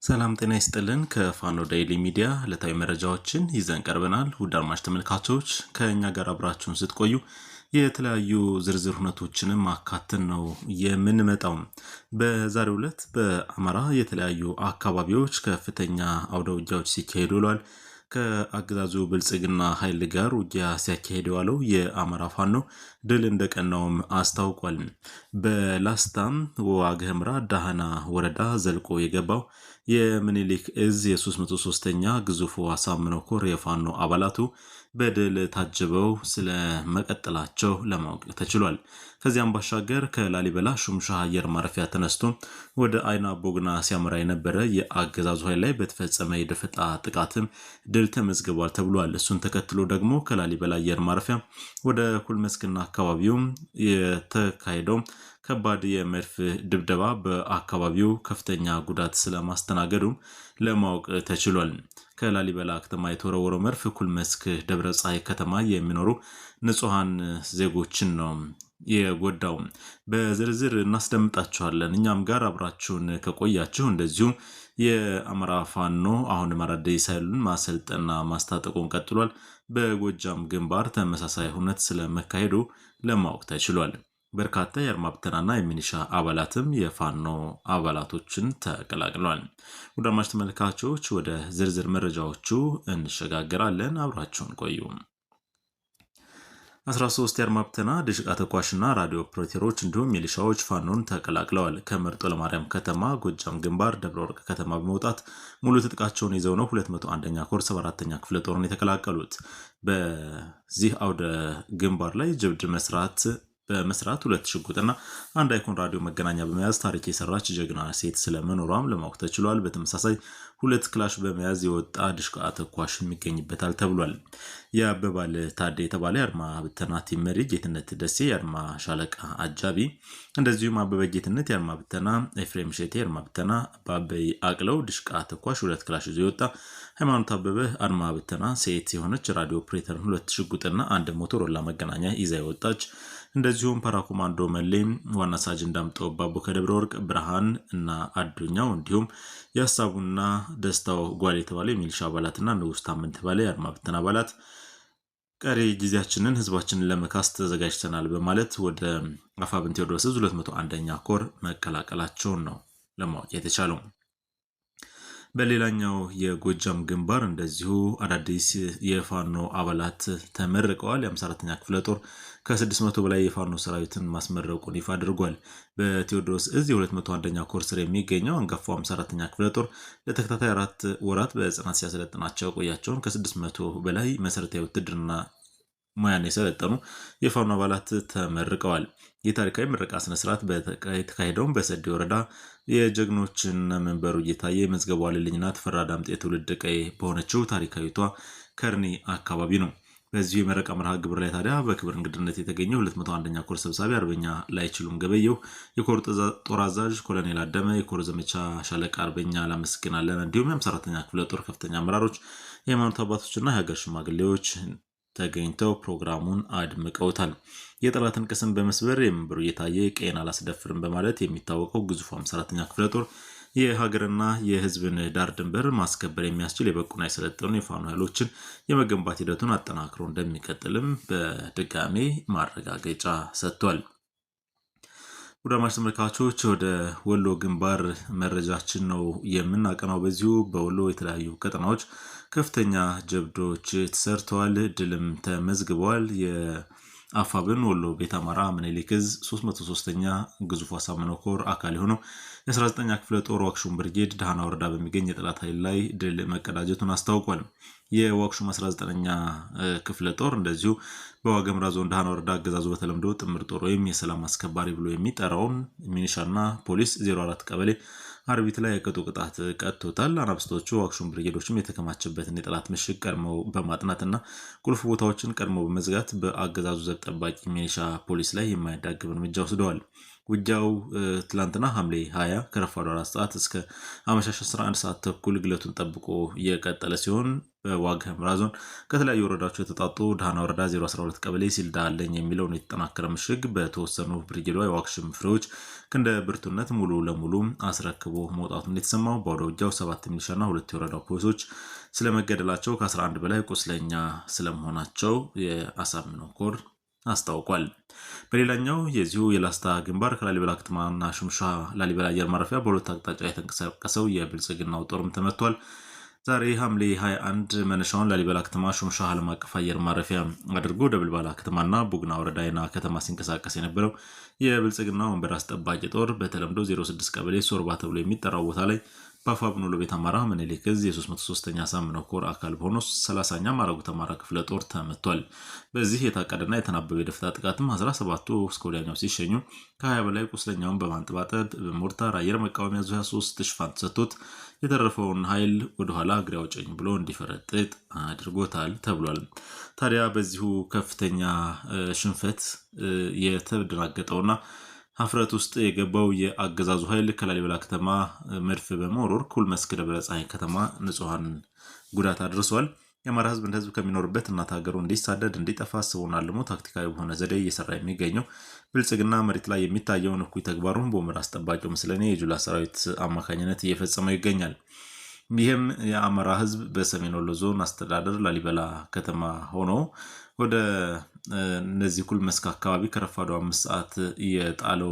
ሰላም ጤና ይስጥልን። ከፋኖ ዴይሊ ሚዲያ ዕለታዊ መረጃዎችን ይዘን ቀርበናል። ውድ አድማጭ ተመልካቾች፣ ከእኛ ጋር አብራችሁን ስትቆዩ የተለያዩ ዝርዝር ሁነቶችንም አካተን ነው የምንመጣው። በዛሬው ዕለት በአማራ የተለያዩ አካባቢዎች ከፍተኛ አውደ ውጊያዎች ሲካሄዱ ውለዋል። ከአገዛዙ ብልጽግና ኃይል ጋር ውጊያ ሲያካሄድ የዋለው የአማራ ፋኖ ድል እንደቀናውም አስታውቋል። በላስታም ዋግ ኽምራ ዳህና ወረዳ ዘልቆ የገባው የምኒልክ እዝ የ303ኛ ግዙፉ አሳምነው ኮር የፋኖ አባላቱ በድል ታጅበው ስለመቀጠላቸው ለማወቅ ተችሏል። ከዚያም ባሻገር ከላሊበላ ሹምሻ አየር ማረፊያ ተነስቶ ወደ አይና ቦግና ሲያመራ የነበረ የአገዛዙ ኃይል ላይ በተፈጸመ የደፈጣ ጥቃትም ድል ተመዝግቧል ተብሏል። እሱን ተከትሎ ደግሞ ከላሊበላ አየር ማረፊያ ወደ ኩልመስክና አካባቢው የተካሄደው ከባድ የመድፍ ድብደባ በአካባቢው ከፍተኛ ጉዳት ስለማስተናገዱም ለማወቅ ተችሏል። ከላሊበላ ከተማ የተወረወረው መድፍ ኩልመስክ ደብረ ፀሐይ ከተማ የሚኖሩ ንጹሐን ዜጎችን ነው የጎዳው። በዝርዝር እናስደምጣችኋለን። እኛም ጋር አብራችሁን ከቆያችሁ እንደዚሁም የአማራ ፋኖ አሁንም አዳዲስ ኃይሉን ማሰልጠንና ማስታጠቁን ቀጥሏል። በጎጃም ግንባር ተመሳሳይ ሁነት ስለመካሄዱ ለማወቅ ተችሏል። በርካታ የአድማ ብተናና የሚሊሻ አባላትም የፋኖ አባላቶችን ተቀላቅለዋል። ውድ አድማጭ ተመልካቾች፣ ወደ ዝርዝር መረጃዎቹ እንሸጋገራለን። አብራችሁን ቆዩ። 13 የአድማ ብተና፣ ድሽቃ ተኳሽና ራዲዮ ኦፕሬተሮች እንዲሁም ሚሊሻዎች ፋኖን ተቀላቅለዋል። ከመርጦ ለማርያም ከተማ ጎጃም ግንባር ደብረ ወርቅ ከተማ በመውጣት ሙሉ ትጥቃቸውን ይዘው ነው 201ኛ ኮር 74ኛ ክፍለ ጦርን የተቀላቀሉት። በዚህ አውደ ግንባር ላይ ጀብድ በመስራት ሁለት ሽጉጥና አንድ አይኮን ራዲዮ መገናኛ በመያዝ ታሪክ የሰራች ጀግና ሴት ስለመኖሯም ለማወቅ ተችሏል። በተመሳሳይ ሁለት ክላሽ በመያዝ የወጣ ድሽቃ ተኳሽ ይገኝበታል ተብሏል። የአበባል ታዴ የተባለ የአድማ ብተና team መሪ፣ ጌትነት ደሴ የአድማ ሻለቃ አጃቢ፣ እንደዚሁም አበበ ጌትነት የአድማ ብተና፣ ኤፍሬም ሼቴ የአድማ ብተና፣ በአበይ አቅለው ድሽቃ ተኳሽ ሁለት ክላሽ ይዞ የወጣ፣ ሃይማኖት አበበ አድማ ብተና ሴት የሆነች ራዲዮ ኦፕሬተርን ሁለት ሽጉጥና አንድ ሞቶሮላ መገናኛ ይዛ የወጣች፣ እንደዚሁም ፓራኮማንዶ መሌ፣ ዋና ሳጅን ዳምጠው ባቦ ከደብረ ወርቅ፣ ብርሃን እና አዱኛው፣ እንዲሁም የሀሳቡና ደስታው ጓል የተባለ የሚሊሻ አባላትና ንጉስ ታመን የተባለ የአድማ ብተና አባላት ቀሪ ጊዜያችንን ህዝባችንን ለመካስ ተዘጋጅተናል በማለት ወደ አፋብን ቴዎድሮስ ዕዝ 201ኛ ኮር መቀላቀላቸውን ነው ለማወቅ የተቻለው። በሌላኛው የጎጃም ግንባር እንደዚሁ አዳዲስ የፋኖ አባላት ተመርቀዋል። የ54ኛ ክፍለ ጦር ከ600 በላይ የፋኖ ሰራዊትን ማስመረቁን ይፋ አድርጓል። በቴዎድሮስ እዝ የ201ኛ ኮር ስር የሚገኘው አንጋፋው 54ኛ ክፍለ ጦር ለተከታታይ 4 ወራት በጽናት ሲያሰለጥናቸው የቆያቸውን ከ600 በላይ መሰረታዊ ውትድርና ሙያን የሰለጠኑ የፋኖ አባላት ተመርቀዋል። የታሪካዊ ምረቃ ስነስርዓት የተካሄደውን በሰዴ ወረዳ የጀግኖችን መንበሩ እየታየ የመዝገቡ አለልኝና ተፈራ ዳምጤ የትውልድ ቀዬ በሆነችው ታሪካዊቷ ከርኒ አካባቢ ነው። በዚሁ የምረቃ መርሃ ግብር ላይ ታዲያ በክብር እንግድነት የተገኘው 201ኛ ኮር ሰብሳቢ አርበኛ ላይችሉም ገበየው፣ የኮር ጦር አዛዥ ኮሎኔል አደመ፣ የኮር ዘመቻ ሻለቃ አርበኛ ላመስግናለን፣ እንዲሁም የ54ኛ ክፍለ ጦር ከፍተኛ አመራሮች፣ የሃይማኖት አባቶችና የሀገር ሽማግሌዎች ተገኝተው ፕሮግራሙን አድምቀውታል። የጠላትን ቅስም በመስበር የመንበሩ እየታየ ቀይን አላስደፍርም በማለት የሚታወቀው ግዙፉ 54ኛ ክፍለ ጦር የሀገርና የሕዝብን ዳር ድንበር ማስከበር የሚያስችል የበቁና የሰለጠኑ የፋኖ ኃይሎችን የመገንባት ሂደቱን አጠናክሮ እንደሚቀጥልም በድጋሜ ማረጋገጫ ሰጥቷል። ውድ አድማጭ ተመልካቾች፣ ወደ ወሎ ግንባር መረጃችን ነው የምናቀናው። በዚሁ በወሎ የተለያዩ ቀጠናዎች ከፍተኛ ጀብዶች ተሰርተዋል፣ ድልም ተመዝግበዋል። የአፋብን ወሎ ቤት አማራ ምኒልክ ዕዝ 303ኛ ግዙፍ አሳምነው ኮር አካል የሆነው የ19ኛ ክፍለ ጦር ዋክሹም ብርጌድ ዳህና ወረዳ በሚገኝ የጠላት ኃይል ላይ ድል መቀዳጀቱን አስታውቋል። የዋክሹም 19ኛ ክፍለ ጦር እንደዚሁ በዋገምራ ዞን ዳህና ወረዳ አገዛዙ በተለምዶ ጥምር ጦር ወይም የሰላም አስከባሪ ብሎ የሚጠራውን ሚኒሻና ፖሊስ 04 ቀበሌ አርቢት ላይ የቅጡ ቅጣት ቀጥቶታል። አናብስቶቹ ዋክሹም ብርጌዶችም የተከማቸበትን የጠላት ምሽግ ቀድመው በማጥናትና ቁልፍ ቦታዎችን ቀድሞ በመዝጋት በአገዛዙ ዘብ ጠባቂ ሚኒሻ ፖሊስ ላይ የማያዳግም እርምጃ ወስደዋል። ውጊያው ትላንትና ሐምሌ 20 ከረፋዱ 4 ሰዓት እስከ አመሻሽ 11 ሰዓት ተኩል ግለቱን ጠብቆ የቀጠለ ሲሆን፣ በዋግ ኽምራ ዞን ከተለያዩ ወረዳዎች የተጣጡ ዳህና ወረዳ 012 ቀበሌ ሲልዳለኝ የሚለውን የተጠናከረ ምሽግ በተወሰኑ ብርጌዷ የዋግሽም ፍሬዎች ክንደ ብርቱነት ሙሉ ለሙሉ አስረክቦ መውጣቱን የተሰማው። በአውደ ውጊያው 7 ሚሊሻና 2 የወረዳው ፖሊሶች ስለመገደላቸው፣ ከ11 በላይ ቁስለኛ ስለመሆናቸው የአሳምነው ኮር አስታውቋል። በሌላኛው የዚሁ የላስታ ግንባር ከላሊበላ ከተማና ሹምሻ ላሊበላ አየር ማረፊያ በሁለት አቅጣጫ የተንቀሳቀሰው የብልጽግናው ጦርም ተመቷል። ዛሬ ሐምሌ 21 መነሻውን ላሊበላ ከተማ ሹምሻ ዓለም አቀፍ አየር ማረፊያ አድርጎ ደብልባላ ከተማና ቡግና ወረዳ አይና ከተማ ሲንቀሳቀስ የነበረው የብልጽግና ወንበር አስጠባቂ ጦር በተለምዶ 06 ቀበሌ ሶርባ ተብሎ የሚጠራው ቦታ ላይ በአፋብኖ ለቤት አማራ ምኒልክ ዕዝ የ303ኛ አሳምነው ኮር አካል በሆነው 30ኛ ማዕረጉ ተማራ ክፍለ ጦር ተመቷል። በዚህ የታቀደና የተናበበ የደፈጣ ጥቃትም 17ቱ እስከ ወዲያኛው ሲሸኙ፣ ከ20 በላይ ቁስለኛውን በማንጠባጠብ በሞርታር አየር መቃወሚያ ዙ 23 ሽፋን ተሰጥቶት የተረፈውን ኃይል ወደኋላ እግሬ አውጭኝ ብሎ እንዲፈረጥጥ አድርጎታል ተብሏል። ታዲያ በዚሁ ከፍተኛ ሽንፈት የተደናገጠውና ሀፍረት ውስጥ የገባው የአገዛዙ ኃይል ከላሊበላ ከተማ መድፍ በመወርወር ኩል መስክ ደብረ ፀሐይ ከተማ ንጹሐን ጉዳት አድርሷል። የአማራ ሕዝብ እንደ ሕዝብ ከሚኖርበት እናት ሀገሩ እንዲሳደድ፣ እንዲጠፋ አስቦና አልሞ ታክቲካዊ በሆነ ዘዴ እየሰራ የሚገኘው ብልጽግና መሬት ላይ የሚታየውን እኩይ ተግባሩን በወንበር አስጠባቂው ምስለኔ የጁላ ሰራዊት አማካኝነት እየፈጸመው ይገኛል። ይህም የአማራ ሕዝብ በሰሜን ወሎ ዞን አስተዳደር ላሊበላ ከተማ ሆኖ ወደ እነዚህ ኩል መስክ አካባቢ ከረፋዱ 5 ሰዓት የጣለው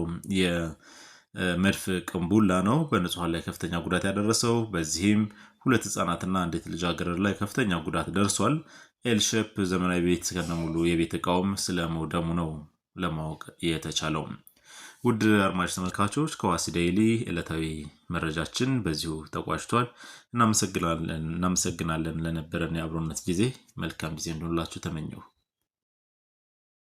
የመድፍ ቅንቡላ ነው በንጹሐን ላይ ከፍተኛ ጉዳት ያደረሰው። በዚህም 2 ህጻናትና አንዲት ልጃገረድ ላይ ከፍተኛ ጉዳት ደርሷል። ኤልሼፕ ዘመናዊ ቤት ከነሙሉ የቤት እቃውም ስለመውደሙ ነው ለማወቅ የተቻለው። ውድ አድማጭ ተመልካቾች፣ ከዋሲ ዴይሊ ዕለታዊ መረጃችን በዚሁ ተቋጭቷል። እናመሰግናለን ለነበረን የአብሮነት ጊዜ። መልካም ጊዜ እንዲሆንላችሁ ተመኘሁ።